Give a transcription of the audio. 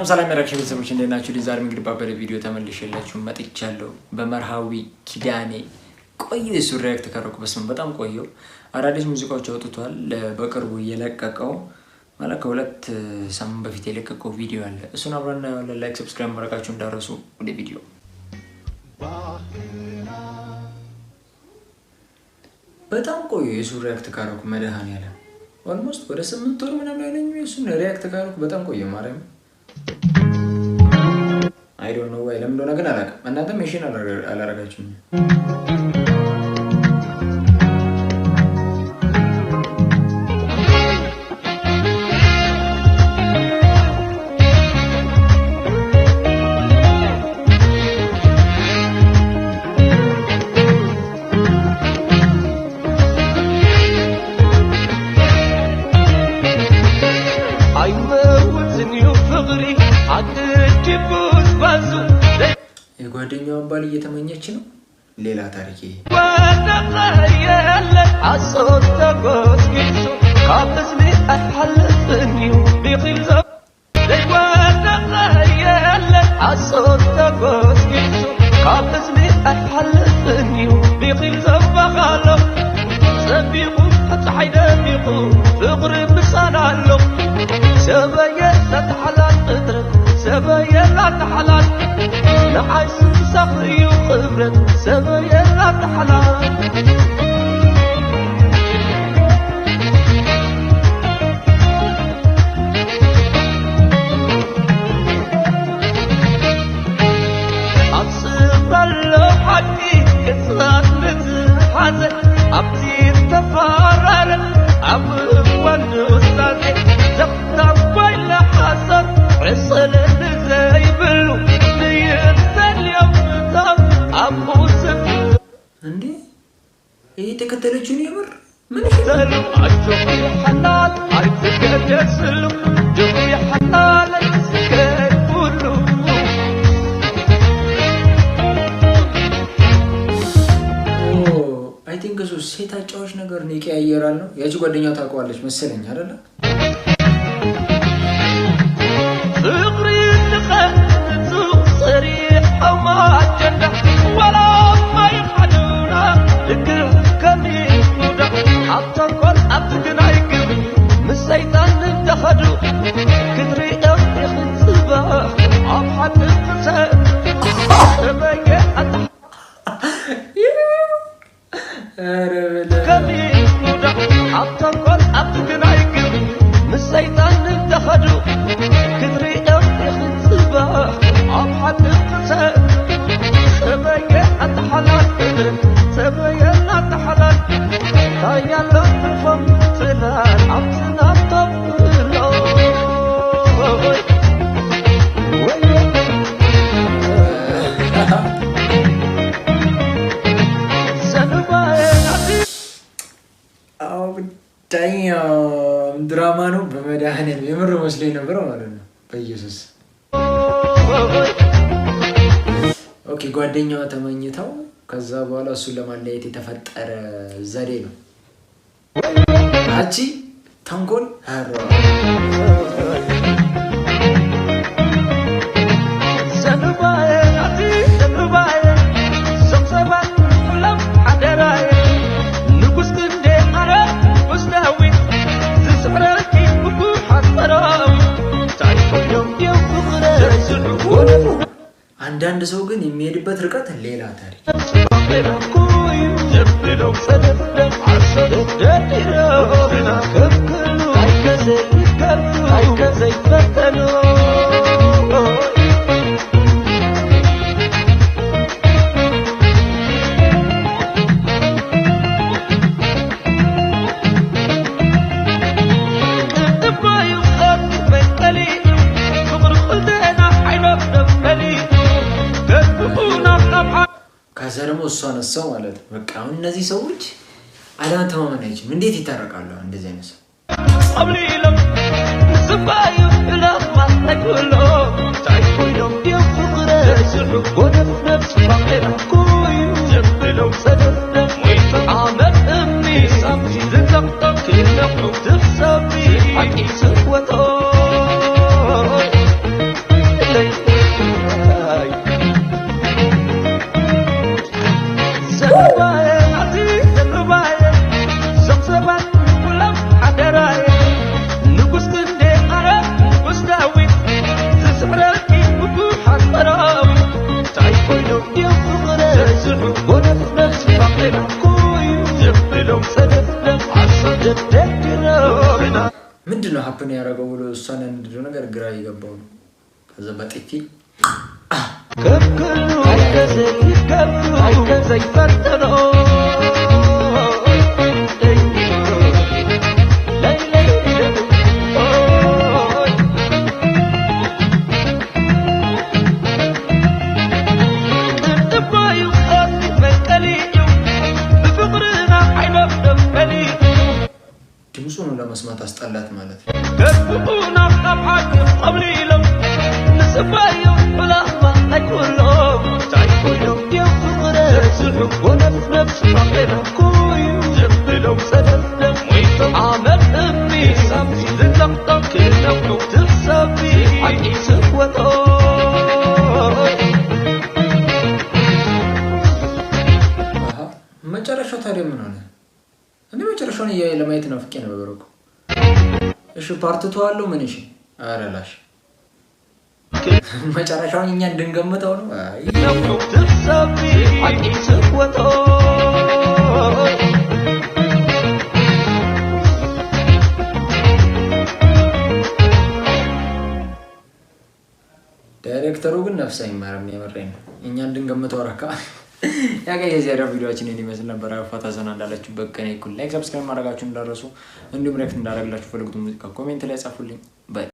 ሰላም ሰላም የ reaction ቤተሰቦች፣ እንዴት ናችሁ? ዛሬ እንግዲህ ባበደ ቪዲዮ ተመልሼላችሁ መጥቻለሁ። በመርሃዊ ኪዳኔ ቆየ እሱ react ካረኩ፣ በስመ በጣም ቆየው። አዳዲስ ሙዚቃዎች አውጥቷል። በቅርቡ የለቀቀው፣ ማለት ከ2 ሳምንት በፊት የለቀቀው ቪዲዮ አለ። እሱን አብረን እናየዋለን። Like፣ subscribe ማድረጋችሁ እንዳትረሱ። ወደ ቪዲዮ። በጣም ቆየ የሱ react ካረኩ፣ መድኃኒዓለም almost ወደ 8 ወር ምናምን ያለኝ የሱን react ካረኩ በጣም ቆየ። ማርያም፣ I don't know why፣ ለምን እንደሆነ ግን አላውቅም። እናንተ mention አላረጋችሁም። ኣይመውትን እዩ ፍቕሪ ዓቅዲቡስ ባዙ። የጓደኛዋን ባል እየተመኘች ነው። ሌላ ታሪክ ይሄ። ወደቐ የለን ዓሶር ተጎስጊሱ ካብ እዝኒ ኣይሓልፍን እዩ ቢኺል ዘይወደቐ የለን ዓሶር ተጎስጊሱ ካብ እዝኒ ኣይሓልፍን እዩ ቢኺል ዘባኻሎ ፀቢቑ ፀሓይ ደሚቑ ፍቕሪ ምሳና ኣሎ ሰበየ ናተሓላል ፍጥረት ሰበየ ናተሓላል ንዓይ ስምሳኽ እዩ ክብረት ሰበየ ናተሓላል። ኣብ ስፍራሎ ሓቂ ቅፅላት ምትሓዘ ኣብቲ ተፈራረ ኣብ እዋን ውሳሴ ዘኽታም ኮይለ ሓሰር ዕስልን ዘይብሉ ንይተልዮም እቶም ኣብኡ ስፍ እንዴ፣ ይህ የተከተለችውን የምር ምን? ተሉ ኣጆኺ ሓላል ኣይትገደስሉ ጆኺ ሓላል ኣይትገድፍሉ። I think እሱ ሴት አጫዎች ነገር ነው፣ ይቀያየራል ነው። ያቺ ጓደኛው ታውቀዋለች መሰለኝ፣ አይደለ? ፍቕሪ ንኸንጹ ሰሪሖም ኣጀንዳ ዋላ ማይሓዱና ልክዕ ከም ይሁዳ ኣብ ተንኮል ኣብቲ ግናይ ግብሪ ምስ ሰይጣን እንተኸዱ ክትሪኦም ኢኽን ፅባሕ ኣብ ሓቂ ክሰድ ሰበየ ኣታ ኧረ በለ። ከም ይሁዳ ኣብ ተንኮል ኣብቲ ግናይ ግብሪ ምስ ሰይጣን እንተኸዱ ክትሪኦም ኢኽን ፅባሕ ኣብ ሓቂ ክሰድ ሰበየ ኣተሓላል ፍጥረት ሰበየ ናተሓላል ታያሎ ትርፎም ትላል ኣብቲ ናቶም ብሎይ ወየ ሰንባየ አዎ damn፣ ድራማ ነው። በመድኃኒዓለም የምር መስሎኝ ነበር ማለት ነው። በኢየሱስ። Okay፣ ጓደኛዋ ተመኝተው ከዛ በኋላ እሱን ለማለየት የተፈጠረ ዘዴ ነው። አቺ ተንኮል ኧረ። ሰንባየ ሰንባየ ሰምሰባት ኩሎም ሓደራየ ንጉስ ክንደ ኣነ ንጉስ ዳዊት ዝስዕረኪ ብቡሓት ሰራዊት እንታይ ኮይኖም እዮም ፍቕረ ዘስዕዎ። አንዳንድ ሰው ግን የሚሄድበት ርቀት ሌላ ታሪክ። ዘብሎም ሰደፍደፍ ደዲሮ ከፍክሉ ኣይከዘይከሉ ኣይከዘይፈተኑ። ቅጥባዩ መንቀሊ ፍቕሪ ክልተና ዓይኖም ደመሊ ገድፉና ናብ ከዛ ደግሞ እሷ ነሳው ማለት ነው። በቃ አሁን እነዚህ ሰዎች አለመተማመን አይችልም። እንዴት ይታረቃሉ? አሁን እንደዚህ አይነት ሰው ኣብሊሎም ንስባዩ ኢሎም እንታይ ኮይኖም ድዮም ፍቕረ ዘስዑ ጎደፍ ነፍሲ ባቄላ ኩዩ ዘብሎም ሰደፍደፍ ዓመት እምኒ ዝንጠቕጠቕ ክነቕዑ ትሕሰቢ ሓቂ ስወቶ። Happen ያደረገው ብሎ እሷን ያንድደው ነገር ግራ እየገባው ነው። ከዛ በጥፊ ከፍክሉ ከዘይገብሩ ከዘይፈትኖ ቅርጥባዩ መንቀሊዩ ብፍቅርና ዓይኖም መሊኡ ድምፁን ለመስማት አስጠላት ማለት ነው። ከፍኡና ኣብ ሓቂ ቀብሊሎም ንስባዩ ዕላማ ኣይኩሎም ታይኩሎም የፍቅረ ዝሑ ወነፍነፍ ፈቂረኩዩ ዘብሎም ሰደፍደፍ ሞይቶም ዓመት እሚ ሳምሲ ዝለቕጠም ክነብሑ ትሕሰቢ ሓቂ ስወጦ። አሃ፣ መጨረሻው ታዲያ ምን ሆነ? እኔ መጨረሻውን እያየ ለማየት ናፍቄ ነበር እኮ። እሺ part two አለው ምን? እሺ ኧረ ላሽ መጨረሻውን እኛ እንድንገምተው ነው። አይ ክነብሑ ትሕሰቢ ሓቂ ስወጦ። ዳይሬክተሩ ግን ነፍስ አይማርም። የምሬን ነው። እኛ እንድንገምተው ረካ። ያ ጋር የዛሬው ቪዲዮአችን ይህን ይመስል ነበር። ፋታ ዘና እንዳላችሁበት ከኔ እኩል like፣ subscribe ማድረጋችሁ እንዳረሱ እንዲሁም react እንዳደረግላችሁ ፈልጉት ሙዚቃ comment ላይ ጻፉልኝ።